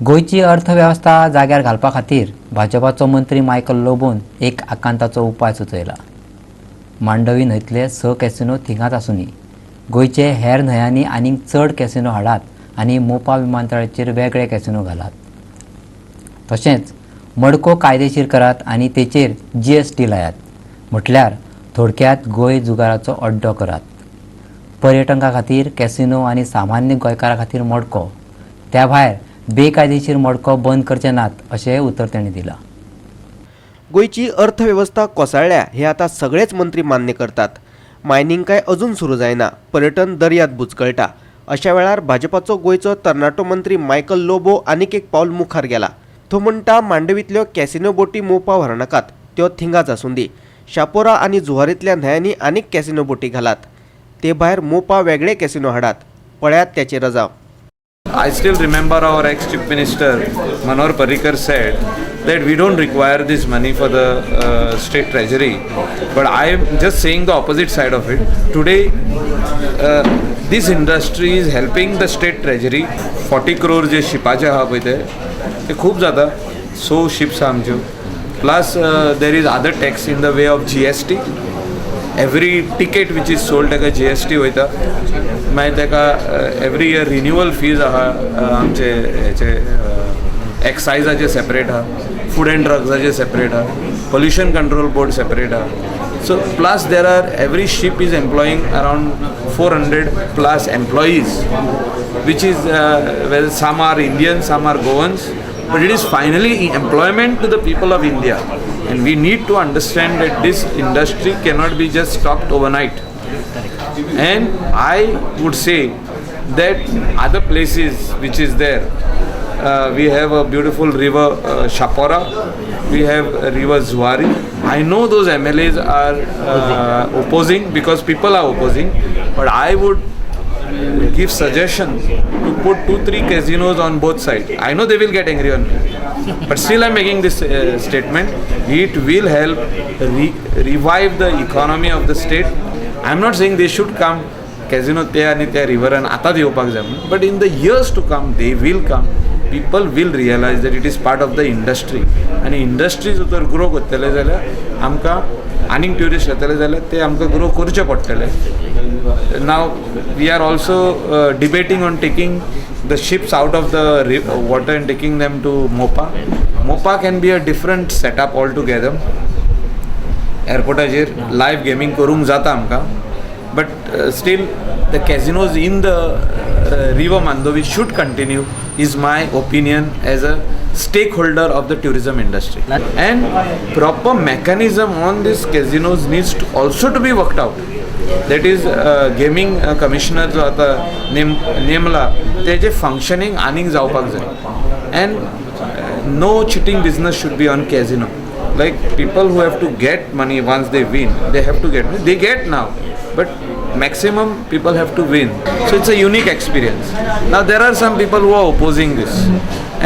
गोंयची अर्थवेवस्था जाग्यार घालपा खातीर भाजपाचो मंत्री मायकल लोबोन एक आकांताचो उपाय सुचयला. मांडवी न्हंयतले 6 कॅसिनो थिंगाच आसूनी, गोंयचे हेर न्हंयांनी आनीक चड कॅसिनो हाडात आनी मोपा विमानतळाचेर वेगळे कॅसिनो घालात. तशेंच मडको कायदेशीर करात आनी तेचेर जीएसटी लायात. म्हटल्यार थोडक्यात गोंय जुगाराचो अड्डो करात. पर्यटकां खातीर कॅसिनो आनी सामान्य गोंयकारां खातीर मडको, त्या भायर बेकायदेशीर मडको बंद करचे नात अशेंय उतर तांणी दिलां. गोंयची अर्थवेवस्था कोसळ्ळ्या हे आतां सगळेच मंत्री मान्य करतात. मायनिंग काय अजून सुरू जायना, पर्यटन दर्यांत बुचकळटा. अशा वेळार भाजपाचो गोंयचो तरणाटो मंत्री मायकल लोबो आनीक एक पावल मुखार गेला. तो म्हणटा, मांडवींतल्यो कॅसिनो बोटी मोपा व्हरनाकात, त्यो थिंगाच आसूं दी. शापोरा आनी जुवारींतल्या न्हंयांनी आनीक कॅसिनो बोटी घालात. ते भायर मोपा वेगळे कॅसिनो हाडात. पळयात त्याचे रजाव. I still remember our ex-chief minister Manohar Parrikar said that we don't require this money for the state treasury. But I am just saying the opposite side of it. Today, this industry is helping the state treasury. 40 crore जे शिपाचे आहा पळय ते ते खूब जाता. So ships आहा आमच्यो. Plus there is other tax in the way of GST. Every ticket which is sold, ताका GST वयता. मागीर ताका एवरी इयर रिन्युअल फीज आहा. आमचे हेचे एक्सायजाचे सेपरेट आहा, फूड अँड ड्रग्साचे सेपरेट आहा, पोल्युशन कंट्रोल बोर्ड सेपरेट आहा. So plus there are every ship is employing around 400 plus employees, which is well, some are Indians, some are Goans, but it is finally employment to the people of India. And we need to understand that this industry cannot be just stopped overnight. And I would say that other places which is there, we have a beautiful river Chapora, we have a river Zuari. I know those MLAs are opposing because people are opposing, but I would give suggestion to put 2-3 casinos on both sides. I know they will get angry on me, but still I'm making this statement. It will help revive the economy of the state. I'm not saying they should come, casino ते आनी त्या रिवरान आतांच येवपाक जाय म्हणून, but in the years to come they will come. People will realize that it is part of the industry. आनी industry जर grow करतले जाल्यार, आमकां आनीक ट्युरिस्ट येतले जाल्यार ते आमकां ग्रो करचे पडटले. Now we are also debating on taking the ships out of the water and taking them to Mopa. Mopa can be a different setup altogether. एअरपोर्टाचेर live gaming करूंक जाता आमकां, but still the casinos in the river Mandovi should continue, is my opinion as a stakeholder of the tourism industry. And proper mechanism on these casinos needs to also to be worked out. That is, gaming commissioner जो आतां नेम नेमला, तेजें functioning आनीक जावपाक जाय. And no cheating business should be on casino. Like, people who have to get money, once they win, they have to get money. They get now, but maximum people have to win, so it's a unique experience. Now there are some people who are opposing this,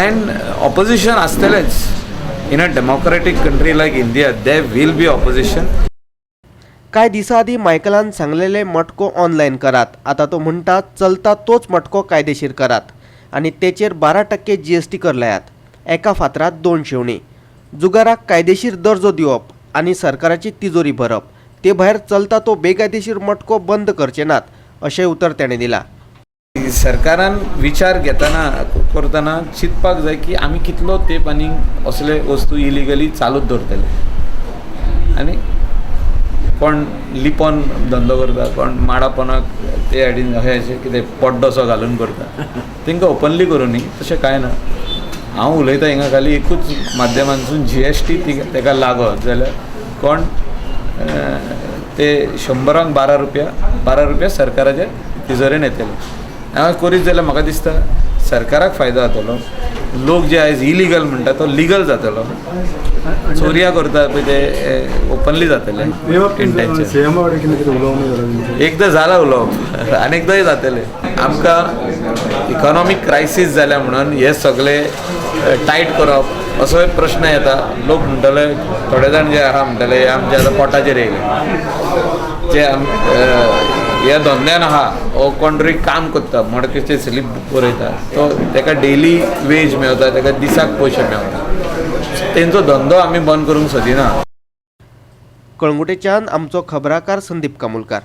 and opposition आसतलेच. In a democratic country like India, there will be opposition. कांय दिसां आदीं मायकलान सांगलेले, मटको online करात. आतां तो म्हणटा, चलता तोच मटको कायदेशीर करात आनी तेचेर 12% जीएसटी कर लायात. एका फातरात दोन शेवणीं. जुगाराक कायदेशीर दर्जो दिवप आनी सरकाराची तिजोरी भरप. ते भायर चलता तो बेकायदेशीर मटको बंद करचे नात अशें उतर ताणें दिलां. सरकारान विचार घेतना, करतना चिंतपाक जाय की आमी कितलो तेंप आनीक असले वस्तू इलिगली चालूच दवरतले. आनी कोण लिपोन धंदो करता, कोण माडापोनाक ते सायडीन अशें अशें कितें पड्डोसो घालून करता. तांकां ओपनली करूं न्ही, तशें कांय ना. हांव उलयतां हिंगा खाली एकूच माध्यमांतसून, जीएसटी ताका लागत जाल्यार कोण ते 100रांक 12 रुपया, 12 रुपया सरकाराच्या तिजोरेन येतले. हांव करीत जाल्यार म्हाका दिसता सरकाराक फायदो जातलो. लोक जे आयज इलिगल म्हणटा तो लिगल जातलो. चोरया करता पळय ते ओपनली जातले इंटेन्शन. सीएमा कडेन कितें कितें उलोवप जालें तुमचें? एकदां जाला उलोवप, आनी एकदांय जातलें. आमकां इकॉनॉमीक क्रायसीस जाल्या म्हणून हे सगळे टायट करप असोय प्रश्न येता. लोक म्हणटले, थोडे जाण जे आहा म्हणटले, हे आमच्या आतां पोटाचेर येयले जे आम हे ह्या धंद्यान आहा हो कोण तरी काम करता मडकेचे स्लीप बरयता तो तेका डेली वेज मेवता, तेका दिसाक पयशे मेवता. तेंचो धंदो आमी बंद करूंक सोदिना. कळंगुटेच्यान आमचो खबराकार संदीप कामुलकार.